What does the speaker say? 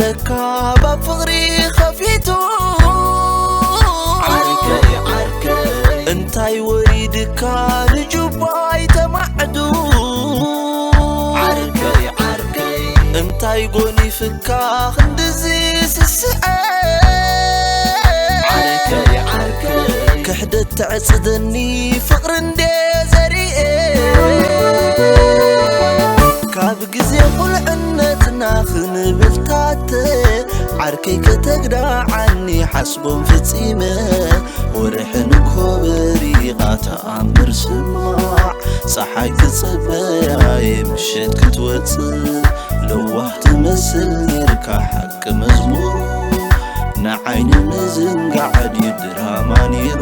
ለካ ባብ ፍቕሪ ኸፊቱ ዓርከይ ዓርከይ እንታይ ወሪድካ ንጁባይ ተማዕዱ ዓርከይ ዓርከይ እንታይ ጎኒፍካ ክንድዚ ስስዐ ዓርከይ ዓርከይ ክሕደት ተዕጽደኒ ፍቕሪ እንዴ ዘሪኤ ካብ ግዜ ቁልዕነትና ክንብልታት ዓርከይ ከተግዳዓኒ ሓስቦም ፍጺመ ወርሕን ኮበሪቓ ተኣምር ስማዕ ፀሓይ ክፅበያ ምሸት ክትወፅእ ለዋህ ትመስል ነርካ ሓቂ መዝሙሩ ንዓይኒ ምዝንጋዕ ድዩ ድራማ ነይሩ